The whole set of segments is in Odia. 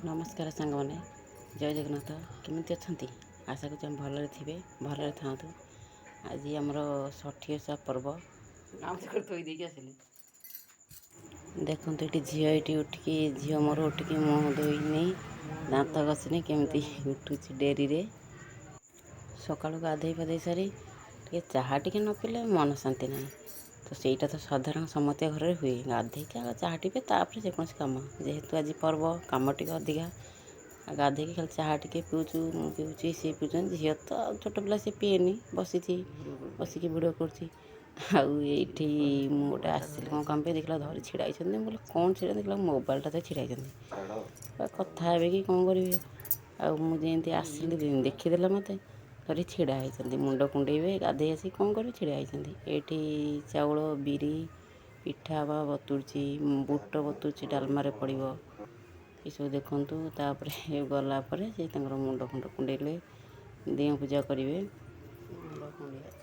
ନମସ୍କାର ସାଙ୍ଗମାନେ, ଜୟ ଜଗନ୍ନାଥ। କେମିତି ଅଛନ୍ତି? ଆଶା କରୁଛି ଆମେ ଭଲରେ ଥିବେ, ଭଲରେ ଥାଆନ୍ତୁ। ଆଜି ଆମର ଷଠି ଓଷା ପର୍ବ। ଥୋଇ ଦେଇକି ଆସିଲି। ଦେଖନ୍ତୁ, ଏଠି ଝିଅ ଏଇଠି ଉଠିକି, ଝିଅ ମୋର ଉଠିକି ମୁହଁ ଧୋଇନି, ଦାନ୍ତ ଘଷିନି, କେମିତି ଉଠୁଛି ଡେରିରେ। ସକାଳୁ ଗାଧୋଇ ପାଧୋଇ ସାରି ଟିକେ ଚାହା ଟିକେ ନ ପିଇଲେ ମନ ଶାନ୍ତି ନାହିଁ। ତ ସେଇଟା ତ ସାଧାରଣ ସମସ୍ତଙ୍କ ଘରେ ହୁଏ। ଗାଧେଇକି ଆଗ ଚାହା ଟିକେ, ତାପରେ ଯେକୌଣସି କାମ। ଯେହେତୁ ଆଜି ପର୍ବ, କାମ ଟିକେ ଅଧିକା। ଆଉ ଗାଧେଇକି ଖାଲି ଚାହା ଟିକେ ପିଉଛୁ, ମୁଁ ପିଉଛି, ସିଏ ପିଉଛନ୍ତି। ଝିଅ ତ ଛୋଟ ପିଲା, ସିଏ ପିଏନି, ବସିଛି, ବସିକି ଭିଡ଼ିଓ କରୁଛି। ଆଉ ଏଇଠି ମୁଁ ଗୋଟେ ଆସିଲି କ'ଣ କାମ ପାଇଁ, ଦେଖିଲା ଧରି ଛିଡ଼ା ହେଇଛନ୍ତି। ମୁଁ କହିଲି, କ'ଣ ଛିଡ଼ା? ଦେଖିଲା ମୋବାଇଲଟା ଧରି ଛିଡ଼ା ହେଇଛନ୍ତି, କଥା ହେବେ କି କ'ଣ କରିବେ। ଆଉ ମୁଁ ଯେମିତି ଆସିଲି, ଦେଖିଦେଲେ ମୋତେ, ଧରି ଛିଡ଼ା ହେଇଛନ୍ତି। ମୁଣ୍ଡ କୁଣ୍ଡେଇବେ, ଗାଧେଇ ଆସିକି କ'ଣ କରିବେ, ଛିଡ଼ା ହେଇଛନ୍ତି। ଏଇଠି ଚାଉଳ ବିରି ପିଠା ବା ବତୁରୁଛି, ବୁଟ ବତୁରୁଛି, ଡାଲମାରେ ପଡ଼ିବ। ଏସବୁ ଦେଖନ୍ତୁ। ତାପରେ ଗଲା ପରେ ସେ ତାଙ୍କର ମୁଣ୍ଡ ଫୁଣ୍ଡ କୁଣ୍ଡେଇଲେ, ଦିଅଁ ପୂଜା କରିବେ। ମୁଣ୍ଡ କୁଣ୍ଡେଇ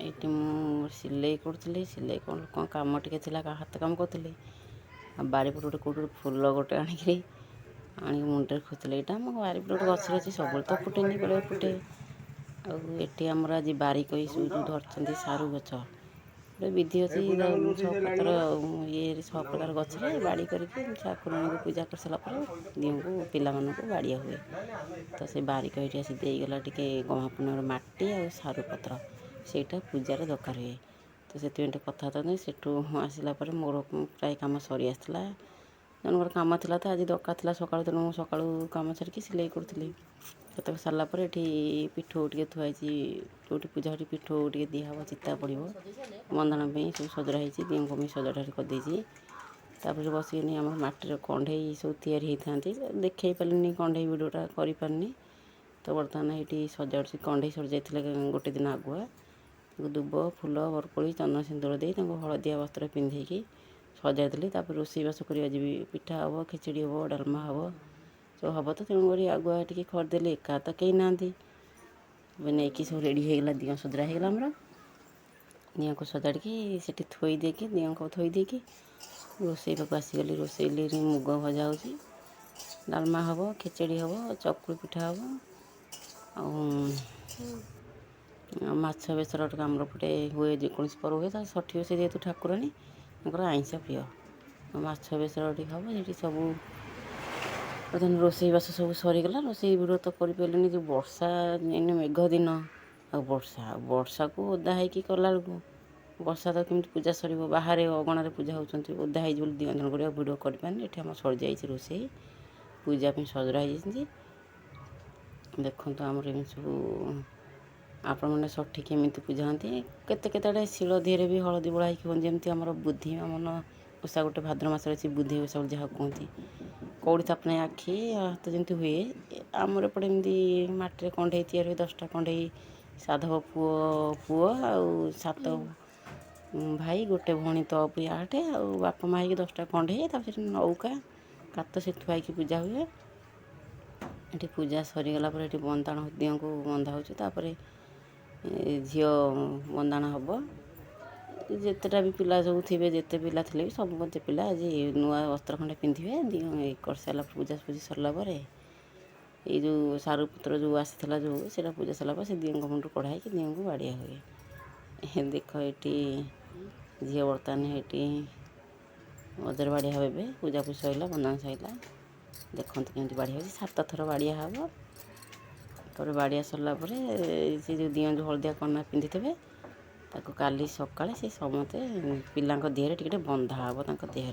ଏଇଠି ମୁଁ ସିଲେଇ କରୁଥିଲି। ସିଲେଇ କ'ଣ କ'ଣ କାମ ଟିକେ ଥିଲା, ହାତ କାମ କରୁଥିଲି। ଆଉ ବାରିପଟେ ଗୋଟେ କେଉଁଠି ଗୋଟେ ଫୁଲ ଗୋଟେ ଆଣିକିରି ଆଣିକି ମୁଣ୍ଡରେ ଖୋସିଥିଲି। ଏଇଟା ଆମ ବାରିପଟେ ଗୋଟେ ଗଛରେ ଅଛି। ସବୁବେଳେ ତ ଫୁଟେନି, ବେଳେ ଫୁଟେ। ଆଉ ଏଠି ଆମର ଆଜି ବାରିକ ସବୁ ଯେଉଁ ଧରିଛନ୍ତି ସାରୁ ଗଛ, ଗୋଟେ ବିଧି ଅଛି। ସବୁ ପତ୍ର ଇଏରେ, ସବୁ ପ୍ରକାର ଗଛରେ ବାଡ଼ି କରିକି ଠାକୁରାଣୀଙ୍କୁ ପୂଜା କରିସାରିଲା ପରେ ଦିଅଁଙ୍କୁ, ପିଲାମାନଙ୍କୁ ବାଡ଼ିଆ ହୁଏ। ତ ସେ ବାରିକ ଏଇଠି ଆସି ଦେଇଗଲା ଟିକେ ଗହ୍ମା ପୂର୍ଣ୍ଣିମାର ମାଟି ଆଉ ସାରୁ ପତ୍ର, ସେଇଟା ପୂଜାରେ ଦରକାର ହୁଏ। ତ ସେଥିପାଇଁ ଟିକେ କଥା ହେଉଛନ୍ତି। ସେଠୁ ଆସିଲା ପରେ ମୋର ପ୍ରାୟ କାମ ସରି ଆସିଥିଲା। ଜଣଙ୍କର କାମ ଥିଲା ତ ଆଜି ଦରକାର ଥିଲା ସକାଳୁ, ତେଣୁ ମୁଁ ସକାଳୁ କାମ ସାରିକି ସିଲେଇ କରୁଥିଲି। ସେତକ ସାରିଲା ପରେ ଏଠି ପିଠଉ ଟିକେ ଥୁଆ ହେଇଛି। ଯେଉଁଠି ପୂଜା ହେଉଛି, ପିଠଉ ଟିକେ ଦିଆହେବ, ଚିତା ପଡ଼ିବ ବନ୍ଦାଣ ପାଇଁ। ସବୁ ସଜଡ଼ା ହେଇଛି, ଦିଅଁଙ୍କ ପାଇଁ ସଜଡ଼ା କରିଦେଇଛି। ତାପରେ ବସିକିନି ଆମର ମାଟିର କଣ୍ଢେଇ ସବୁ ତିଆରି ହେଇଥାନ୍ତି। ଦେଖେଇ ପାରିଲିନି, କଣ୍ଢେଇ ଭିଡ଼ିଓଟା କରିପାରିନି। ତ ବର୍ତ୍ତମାନ ଏଇଠି ସଜାଡ଼ୁଛି। କଣ୍ଢେଇ ସରିଯାଇଥିଲା ଗୋଟେ ଦିନ ଆଗୁଆ। ତାଙ୍କୁ ଦୁବ, ଫୁଲ, ବରକୋଳି, ଚନ୍ଦନ, ସିନ୍ଦୁର ଦେଇ ତାଙ୍କୁ ହଳଦିଆ ବସ୍ତ୍ର ପିନ୍ଧେଇକି ସଜାଇଦେଲି। ତାପରେ ରୋଷେଇବାସ କରିବା ଯିବି। ପିଠା ହେବ, ଖେଚେଡ଼ି ହେବ, ଡାଲମା ହେବ, ସବୁ ହେବ। ତ ତେଣୁକରି ଆଗୁଆ ଟିକେ କରିଦେଲି, ଏକା ତ କେହି ନାହାନ୍ତି। ଏବେ ନେଇକି ସବୁ ରେଡ଼ି ହେଇଗଲା, ଦିଅଁ ସଜଡ଼ା ହେଇଗଲା ଆମର। ଦିଅଁକୁ ସଜାଡ଼ିକି ସେଠି ଥୋଇ ଦେଇକି, ଦିଅଁକୁ ଥୋଇ ଦେଇକି ରୋଷେଇ ପାଖକୁ ଆସିଗଲି। ରୋଷେଇ ମୁଗ ଭଜା ହେଉଛି, ଡାଲମା ହେବ, ଖେଚେଡ଼ି ହେବ, ଚକୁଳି ପିଠା ହେବ ଆଉ ମାଛ ବେସର ଟିକେ ଆମର ପଟେ ହୁଏ। ଯେକୌଣସି ପର୍ବ ହୁଏ, ତା ଷଠି ଓଷା ଯେହେତୁ ଠାକୁରାଣୀ ତାଙ୍କର ଆଇଁଷ ପ୍ରିୟ, ମାଛ ବେସର ଟିକେ ହେବ ସେଠି ସବୁ। ବର୍ତ୍ତମାନ ରୋଷେଇବାସ ସବୁ ସରିଗଲା। ରୋଷେଇ ଭିଡ଼ିଓ ତ କରିପାରିଲିନି। ଯେଉଁ ବର୍ଷା, ଏଇନେ ମେଘ ଦିନ, ଆଉ ବର୍ଷା, ଆଉ ବର୍ଷାକୁ ଓଦା ହେଇକି କଲାବେଳକୁ, ବର୍ଷା ତ କେମିତି ପୂଜା ସରିବ? ବାହାରେ ଅଗଣାରେ ପୂଜା ହେଉଛନ୍ତି, ଓଦା ହେଇଯିବ ବୋଲି ଦିଅଁ ଜଣ କରିବାକୁ ଭିଡ଼ିଓ କରିପାରିନି। ଏଠି ଆମର ସରିଯାଇଛି ରୋଷେଇ, ପୂଜା ପାଇଁ ସଜଡ଼ା ହେଇଯାଇଛନ୍ତି। ଦେଖନ୍ତୁ, ଆମର ଏମିତି ସବୁ ଆପଣମାନେ ଷଠି କେମିତି ପୂଜା ହୁଅନ୍ତି। କେତେ କେତେ ଆଡ଼େ ଶିଳ ଦେହରେ ବି ହଳଦୀ ବୋଳା ହେଇକି ହୁଅନ୍ତି। ଯେମିତି ଆମର ବୁଦ୍ଧି ବାମନ ଓଷା ଗୋଟେ ଭାଦ୍ରବ ମାସରେ ଅଛି, ବୁଦ୍ଧି ଓଷା ବୋଲି ଯାହା କୁହନ୍ତି। କଉଡ଼ି ଥାପନା, ଆଖି ହାତ ଯେମିତି ହୁଏ, ଆମର ଏପଟେ ଏମିତି ମାଟିରେ କଣ୍ଢେଇ ତିଆରି ହୁଏ। 10ଟା କଣ୍ଢେଇ, ସାଧବ ପୁଅ ପୁଅ ଆଉ ସାତ ଭାଇ ଗୋଟେ ଭଉଣୀ, ତଅପୋଇ ଆଠ, ଆଉ ବାପା ମା ହେଇକି 10ଟା କଣ୍ଢେଇ। ତାପରେ ସେଠି ନୌକା କାତ ସେଠି ଥୁଆ ହେଇକି ପୂଜା ହୁଏ। ଏଠି ପୂଜା ସରିଗଲା ପରେ ଏଠି ବନ୍ଦାଣ, ଦିଅଁଙ୍କୁ ବନ୍ଧା ହେଉଛି। ତାପରେ ଝିଅ ବନ୍ଦାଣ ହେବ। ଯେତେଟା ବି ପିଲା ସବୁ ଥିବେ, ଯେତେ ପିଲା ଥିଲେ ବି ସମସ୍ତେ ପିଲା ଆଜି ନୂଆ ବସ୍ତ୍ର ଖଣ୍ଡେ ପିନ୍ଧିବେ। ଦିଅଁ କରିସାରିଲା ପରେ, ପୂଜା ପୂଜି ସରିଲା ପରେ, ଏଇ ଯେଉଁ ସାରୁ ପତ୍ର ଯେଉଁ ଆସିଥିଲା ଯେଉଁ, ସେଇଟା ପୂଜା ସରିଲା ପରେ ସେ ଦିଅଁଙ୍କ ମୁଣ୍ଡରୁ କଢ଼ା ହେଇକି ଦିଅଁଙ୍କୁ ବାଡ଼ିଆ ହୁଏ। ଦେଖ, ଏଠି ଝିଅ ବର୍ତ୍ତମାନ ଏଠି ବଜାର ବାଡ଼ିଆ ହେବ। ଏବେ ପୂଜା ପୂଜି ସରିଲା, ବନ୍ଦାଣ ସରିଲା। ଦେଖନ୍ତୁ କେମିତି ବାଡ଼ିଆ ହେଉଛି। ସାତ ଥର ବାଡ଼ିଆ ହେବ। ତାପରେ ବାଡ଼ିଆ ସରିଲା ପରେ ସେ ଯେଉଁ ଦିଅଁ ଯେଉଁ ହଳଦିଆ କନା ପିନ୍ଧିଥିବେ, ତାକୁ କାଲି ସକାଳେ ସେ ସମସ୍ତେ ପିଲାଙ୍କ ଦେହରେ ଟିକେ ଟିକେ ବନ୍ଧା ହେବ ତାଙ୍କ ଦେହରେ।